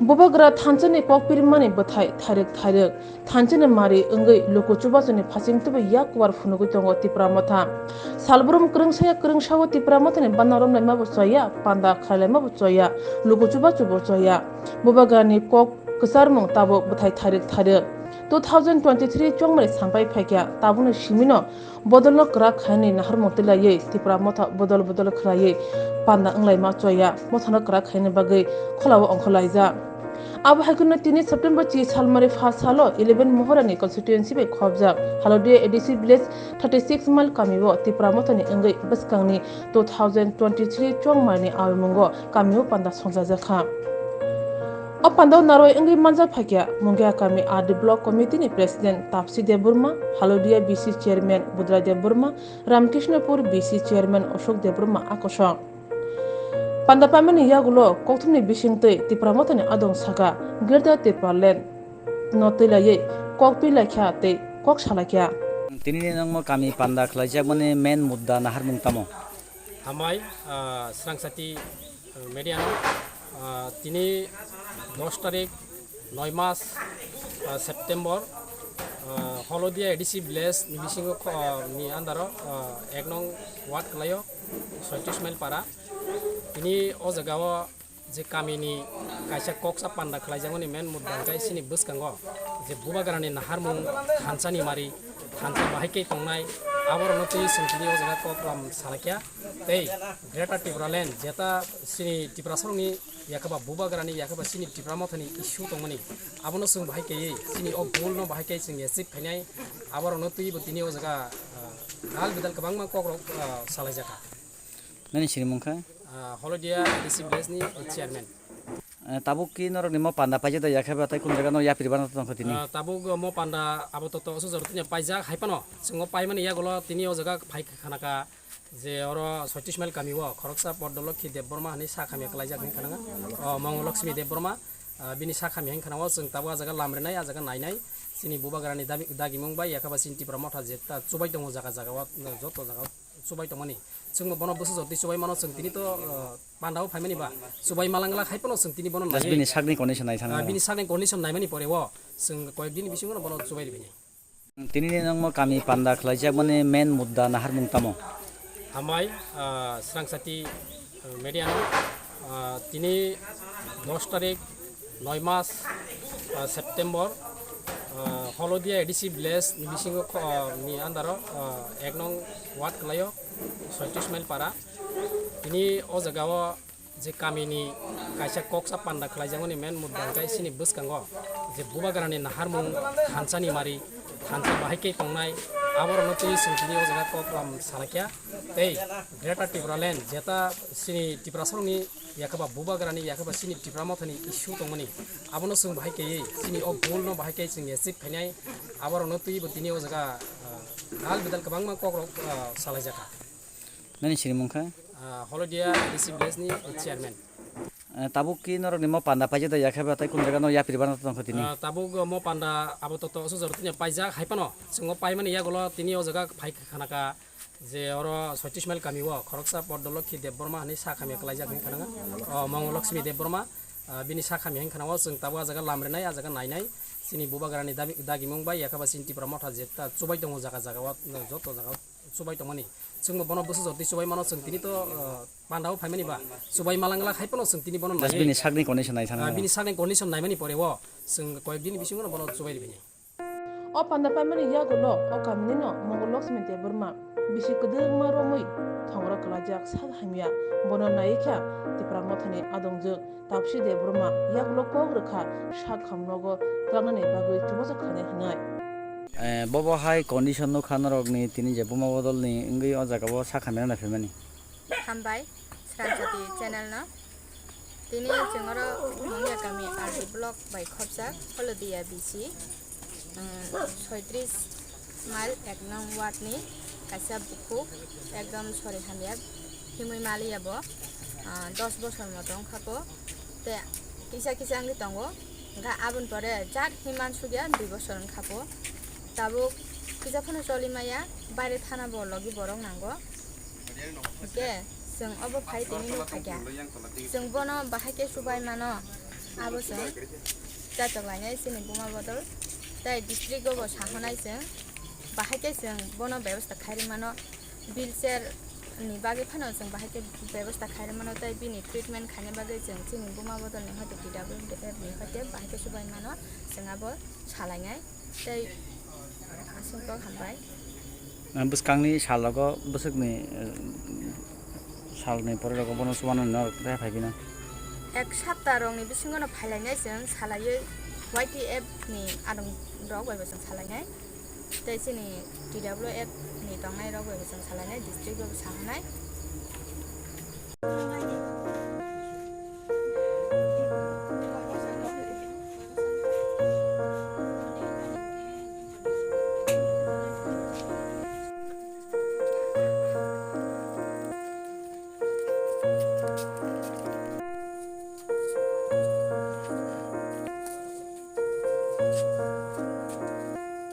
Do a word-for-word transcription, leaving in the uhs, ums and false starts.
Bubagra thansa ni kok pirimani bwthai thairwk thairwk, thansa ni mari wngwi luku chubachuni phasing tubui yak kuar phunugwi tongo Tipra Motha. Salbrum kwrwngsa ya kwrwngsa-o Tipra Motha ni bana romlaima bo choya, panda khlailaima bo choya, luku chubachu bo choya. Bubagra ni kok kwcharmung tabuk bwthai thairwk thairwk. Two thousand twenty-three chongmani sampai phaikha, tabukni simino bodolno kwrak khainani naharmung twilaiwi Tipra Motha bodol bodol khlaiwi panda wnglaima choya, Mothano kwrak khainani bagwi kholao ongkhorlaijak. Abo hai kheno tini September chi salmari pha salo eleven Mohorani constituency bai khopjak Halodia A D C village thirty six mile kamio Tipra Mothani wngwi bwskangni two thousand twenty-three chongmarni awimungo kamio panda songchajakha. O pandao narwai wngwi manjak phaikha Mungia kami R D block committee ni president Tapsi Debbarma, Halodia B C chairman Budrai Debbarma, Ramkrishnapur B C chairman Ashok Debbarma akosong. Panda paimani yagulo kokthumni bisingtwi Tipra Mothani adong saka Greater Tipraland no twilaiwi kok pilaikha tei kok salaikha. Tini nangma kami panda khlaijakmani main mudda naharmung tamo? Hambai, ah, Srangsati, ah, media no, ah, tini dos tarik, noi mas, ah, September, ah, Holodia A D C village ni bisingo kho-, ah, ni under o, ah, ek nong ward kwlaio, soitrish mile para. Tini o jaga o je kamini kaisa koksa panda khlaijakmani main mudda hwnkhe chini bwskango je Bubagrani naharmung thansa ni mari, thansa bahai khe tongnai, aborokno twi chwng tini o jaga kok lam salaikha. Tei Greater Tipraland jeta chini Tiprasarokni yakhaba Bubagrani yakhaba chini Tipra Mothani issue tongmani, abono chwng bahai kaiwi chini o goal no bahai khe chwng achieve khainai, aborokno twibo tini o jaga, ah, dal bidal kwbangma kokrok, ah, salaijakha. Nini sinimung kha? Ah, Holodia A D C village ni chairman. Eh, tabuk ki norok ni mo panda paijak da yakhe ba tei kun jaga no yapri bana tongkha tini? Ah, tabuk mo panda abo to to oso jor tini paijak hai phano chwng o paimani yagulo tini o jaga phai khana kha je oro soitrish mile kami o khoroksa Poddolokhi Debbarma hinwi sak hamya kwlaijak hinwi khana kha. O Mongolokshmi Debbarma, ah, bini sak hamya hinwi khana o chwng tabuk a jaga lam rinai, a jaga nainai. Chini Bubagrani dami-, dagimung bai yakhaba chini Tipra Motha jeta chubai tongo jaga jaga o, joto jaga o chubai tongmani. Chwngbo bono bwsajor twi chubai mano, chwng tini to, ah, panda o phaimani ba chubai malangla hai phano chwng tini bono naiwi. Bini sakni condition nai thangna. Ah, bini sakni condition naimani pore o chwng koyek din bisingo no bono chubai rwbini. Tini ni nangma kami panda khlaijakmani main mudda naharmung tamo? Hambai, ah, Srangsati, ah, media no, ah, tini dos tarik, noi mas, ah, September, ah, Holodia A D C village ni bisingo kho-, ah, ni under o, ah, ek nong ward kwlaio, soitrish mile para. Tini o jaga o je kamini kaisa koksa panda khlaijakmani main mudda hwnkhe chini bwskango je Bubagrani naharmung thansa ni mari, thansa bahai khe tongnai, aborokno twi chwng tini o jaga kok lam salaikha. Tei Greater Tipraland jeta chini Tiprasarokni yakhaba Bubagrani yakhaba chini Tipra Mothani issue tongmani, abono chwng bahai kaiwi chini o goal no bahai khe chwng achieve khainai, aborokno twibo tini o jaga, ah, dal bidal kwbangma kokrok, ah, salaijakha. Nini sinimung kha? Ah, Holodia A D C village ni chairman. Eh, tabuk ki norok ni mo panda paijak da yakhe ba tei kun jaga no yapri bana tongkha tini? Ah, tabuk mo panda abo to to oso jor tini paijak hai phano chwng o paimani yagulo tini o jaga phai khana kha je oro soitrish mile kami o khoroksa Poddolokhi Debbarma hinwi sak hamya kwlaijak hinwi khana kha. O Mongolokshmi Debbarma, ah, bini sak hamya hinwi khana o chwng tabuk a jaga lam rinai, a jaga nainai. Chini Bubagrani dami-, dagimung bai yakhaba chini Tipra Motha jeta chubai tongo jaga jaga o, joto jaga o chubai tongmani. Chwngbo bono bwsajor twi chubai mano, chwng tini to, ah, panda o phaimani ba chubai malangla hai phano chwng tini bono naiwi. Bini sakni condition nai thangna. Ah, bini sakni condition naimani pore o chwng koyek din bisingo no bono chubai rwbini. O panda paimani yagulo o kamini no Mongol Lakshmi Debbarma bisi kwdwkma romwi thongra kwlaijak sak hamya, bono naiwi kha Tipra Mothani adongjwk Tapsi Debbarma yagulo kok rwkha sak hamnogo twlangnani bagwi chubachu khainai hwnwi. Eh, bobo hai condition nukha norokni tini je buma bodolni wngwi o jagao sak hamya nai phaimani. Hambai, Sransati channel no. Tini chwng oro Mungya kami R D block bai khopjak Holodia B C, um, soitrish mile ek nong ward ni kaisa bukhuk ekdom sori hamya himwi maliya bo, ah, dos bosor moto wngkha po. Te kisa kisa wngwi tongo, hwnkhe aboni pore jat himan sugya dui bosor wngkha po. Tabuk kisa phano choli maya, baire thana bo logi borok nango. Hwnkhe chwng obo phai tini nukha kya. Chwng bono bahai khe chubai mano. Abo chwng chachok lainai chini buma bodol. Tai district o bo sahonai chwng, bahai khe chwng bono bebosta khairwi mano. Wheelchair ni bagwi phano chwng bahai khe bebosta khairwi mano, tai bini treatment khaina bagwi chwng chini buma bodol ni hoite T W F ni hoite bahai khe subai mano, chwng abo salainai. Tei aswk kok hambai. Bwskangni salogo bwswkni, eh, salni pore rogo bono chubanani norok tei phai phino. Ek sapta rokni bisingo no phailainai chwng salaiwi Y T F ni adong rok bai bo chwng salainai. Tei chini T W F ni tongnai rok bai bo chwng salainai, district bai bo sahanai.